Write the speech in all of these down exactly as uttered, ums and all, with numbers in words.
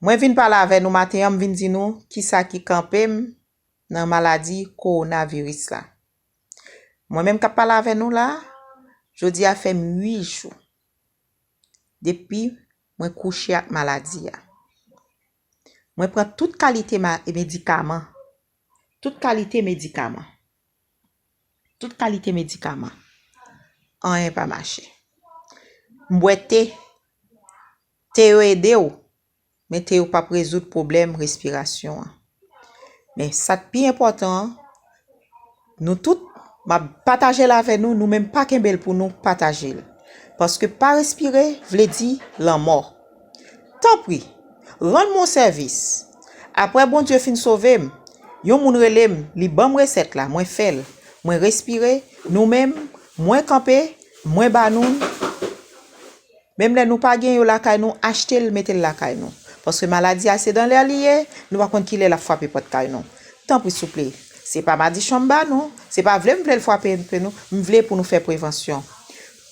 Mwen vin pale avè nou maten an, m vin di nou kisa ki kanpe m nan maladi kowonaviris la. Mwen menm k ap pale avè nou la, jodi a fè m uit jou depi mwen kouche ak maladi a. Mwen pran tout kalite ma-, medikaman, tout kalite medikaman, tout kalite medikaman. Anyen pa mache. M bwè te, te yo ede w, men te yo p ap rezoud pwoblèm respirasyon an. Men sa k pi enpòtan an, nou tout, m ap pataje l avè nou, nou menm pa kenbe l pou nou, pataje l. Paske pa respire vle di lanmò. Tanpri, rann mwen yon sèvis. Apre Bondye fin sove m, yon moun rele m, li ban m resèt la, mwen fè l. Mwen respire, nou menm, mwen kanpe, mwen ba nou l. Menm lè nou pa gen yo lakay nou, achte l, mete l lakay nou. Paske maladi a se dan lè li ye, nou pa konn kilè l ap frape pòt kay nou. Tanpri souple, se pa madichon m ba nou, se pa vle m vle l frape nou, m vle pou nou fè prevansyon.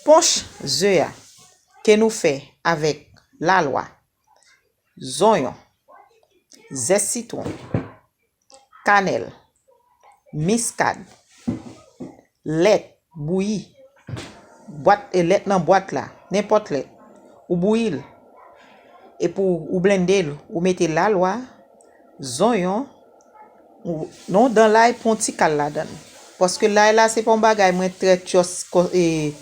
Ponch ze a ke nou fè avèk lalwa, zonyon, zès sitwon, kanèl, miskad, lèt bouyi, bwat, e lèt nan bwat la, nenpòt lèt, ou bouyi l, epi w, ou blende l, ou mete lalwa, zonyon, ou, non, dan lay, pran yon ti kal ladan l. Paske lay la, se pa yon bagay mwen trè tyòs, ko-, e,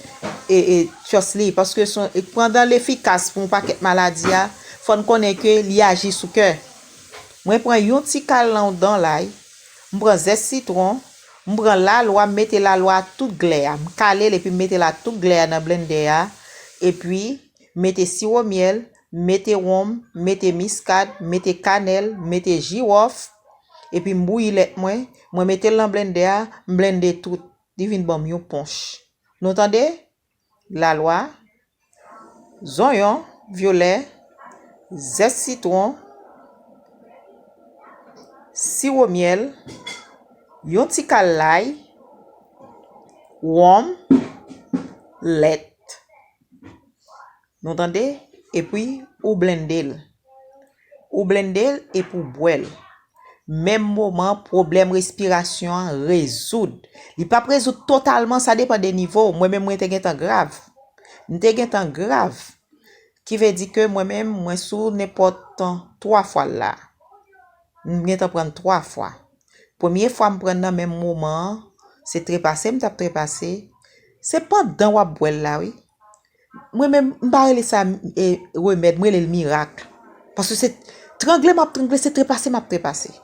e, e, tyòs li. Paske son, e, pandan l efikas pou yon pakèt maladi a, fò n konnen ke li aji sou kè. Mwen pran yon ti kal nan dan lay, m pran zès sitwon, m pran lalwa, m mete lalwa a tout glè a. M kale l epi m mete l a tout glè a nan blendè a. Epi, m mete siwo myèl, m mete wonm, m mete miskad, m mete kanèl, m mete jiwòf. Epi m bouyi lèt mwen, mwen mete l nan blendè a, m blende tout. Li vin ban m yon ponch. Nou tande? Lalwa, zonyon vyolè, zès sitwon, siwo myèl, yon ti kal lay, wonm, lèt. Nou tande? Epi ou blende l. Ou blende l epi w bwè l. Menm moman, pwoblèm respirasyon an rezoud. Li p ap rezoud totalman, sa depann de nivo w. Mwen menm, mwen te gentan grav. M te gentan grav. Ki vle di ke mwen menm, mwen sou nenpòt twa fwa l la. M gentan pran l twa fwa. Premye fwa m pran l nan menm moman an, se trepase m t ap trepase. Se pandan w ap bwè l la, wi. Mwen menm, m pa rele sa, e, remèd, m rele l mirak. Paske se trangle m ap trangle, se trepase m ap trepase.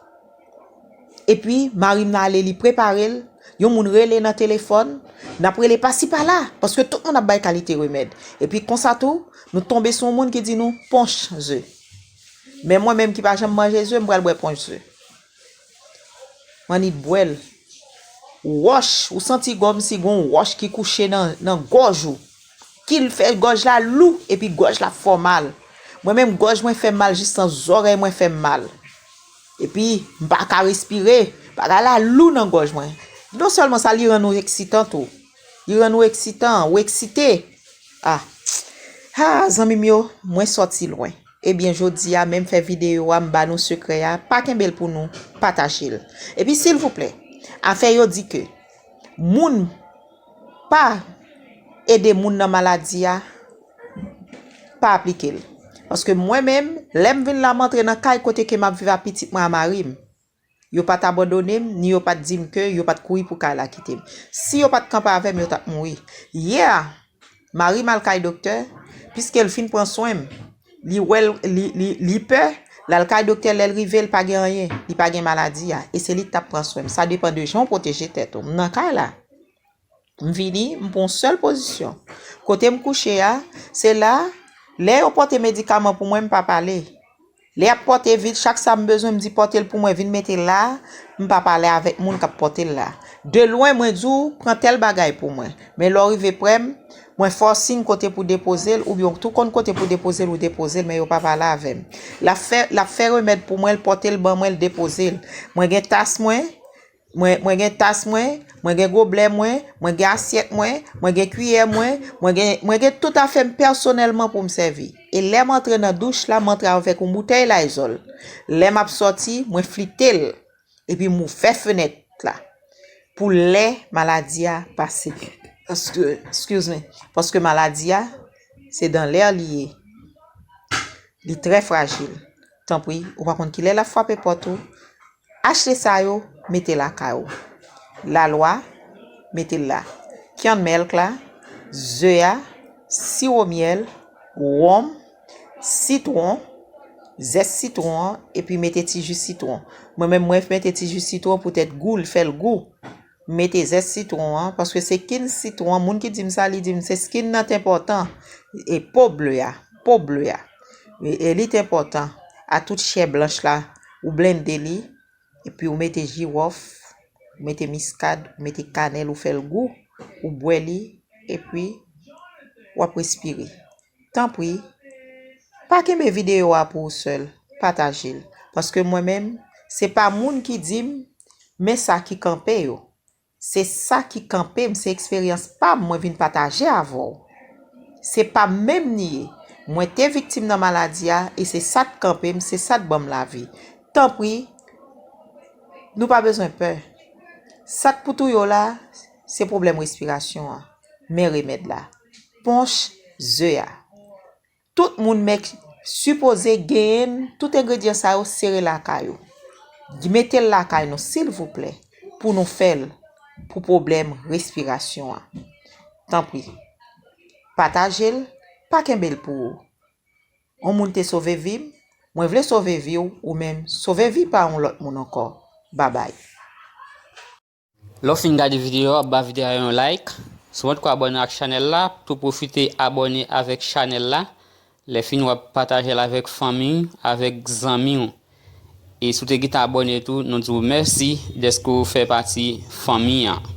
Epi, mari m nan ale, li prepare l, yon moun rele nan telefòn, n ap rele pasi pala, paske tout moun ap bay kalite remèd. Epi konsa tou, nou tonbe sou yon moun ki di nou ponch ze. Men mwen menm ki pa janm manje ze, m pral bwè ponch ze. M annik bwè l. Wòch, ou santi kòmsi gon wòch ki kouche nan, nan gòj ou. Ki l fè gòj la lou, epi gòj la fè w mal. Mwen menm, gòj mwen fè m mal jis nan zòrèy mwen fè m mal. Epi, m pa ka respire. Bagay la lou nan gòj mwen. Non sèlman sa, li rann ou eksitan tou. Li rann ou eksitan, ou eksite. Ah. Ah, zanmi m yo, mwen sòti lwen. Ebyen, jodi a, menm fè videyo a, m ba nou sekrè a, pa kenbe l pou nou, pataje l. Epi, silvouplè, afè yo di ke moun pa ede moun nan maladi a, pa aplike l. Paske mwen menm, lè m vin la, m antre nan kay kote ke m ap viv a pitit mwen a mari m. Yo pa t abandone m, ni yo pa t di m ke yo pa t kouri pou kay la kite m. Si yo pa t kanpe avè m, yo t ap mouri. Yè a, mari m al kay doktè, piske l fin pran swen m. Li wè l, li, li, li pè, l al kay doktè, lè l rive, l pa gen anyen, li pa gen maladi a. E se li k t ap pran swen m. Sa depann de jan w pwoteje tèt ou. M nan kay la. M vini, m pran yon sèl pozisyon. Kote m kouche a, se la, lè yo pote medikaman pou mwen, m pa pale. Lè y ap pote vit, chak sa m bezwen, m di pote l pou mwen, vin mete l la, m pa pale avèk moun k ap pote l la. De lwen, mwen di w, pran tèl bagay pou mwen. Men lè w rive prè m, mwen fè w siy kote pou depoze l, oubyen w tou konn kote pou depoze l, ou depoze l, men yo pa pale avè m. L ap fè, l ap fè remèd pou mwen, l pote l ban mwen, l depoze l. Mwen gen tas mwen, Mwen, mwen gen tas mwen, mwen gen goblè mwen, mwen gen asyèt mwen, mwen gen kiyè mwen, mwen gen, mwen gen tout afè m pèsonèlman pou m sèvi. E lè m antre nan douch la, m antre avèk yon boutèy Lysol. Lè m ap sòti, mwen flite l. Epi m ouvè fenèt la. Pou lè maladi a pase. Paske, excuse me, paske maladi a, se dan lè li ye. Li trè frajil. Tanpri, ou pa konn kilè l ap frape pòt ou. Achte sa yo, mete lakay ou. Lalwa, mete l la. Canned milk la, ze a, siwo myèl, wonm, sitwon, zès sitwon an, epi mete ti ji sitwon. Mwen menm, mwen mete ti ji sitwon poutèt gou, l fè l gou. M mete zès sitwon an, paske se skin sitwon an, moun ki di m sa, li di m se skin nan t enpòtan. E po ble a, po ble a. E, e li t enpòtan. A tout chè blanch la, ou blende li, epi ou mete jiwòf, ou mete miskad, ou mete kanèl, ou fè l gou, ou bwè li, epi w ap respire. Tanpri, pa kenbe videyo a pou ou sèl, pataje l. Paske mwen menm, se pa moun ki di m, men sa ki kanpe yo. Se sa ki kanpe m, se eksperyans pa m mwen vin pataje avè w. Se pa m menm li ye. Mwen te viktim nan maladi a e se sa t kanpe m, se sa t ban m lavi. Tanpri, nou pa bezwen pè. Sa k pou touye w la, se pwoblèm respirasyon an. Men remèd la. Ponch ze a. Tout moun mèt sipoze genyen tout engredyan sa yo sere lakay ou. Mete l lakay nou, silvouplè, pou nou fè l pou pwoblèm respirasyon an. Tanpri, pataje l, pa kenbe l pou ou. Yon moun te sove vi m, mwen vle sove vi w, ou menm, sove vi pa yon lòt moun ankò. Babay. Lè w fin gade videyo a, ba videyo a yon like. Si w poko abòne ak chanèl la, tou pwofite abòne avèk chanèl la. Lè fini, w ap pataje l avèk fanmi w, avèk zanmi w. E si w te gentan abòne tou, nou di w mèsi dèske w fè pati fanmi an.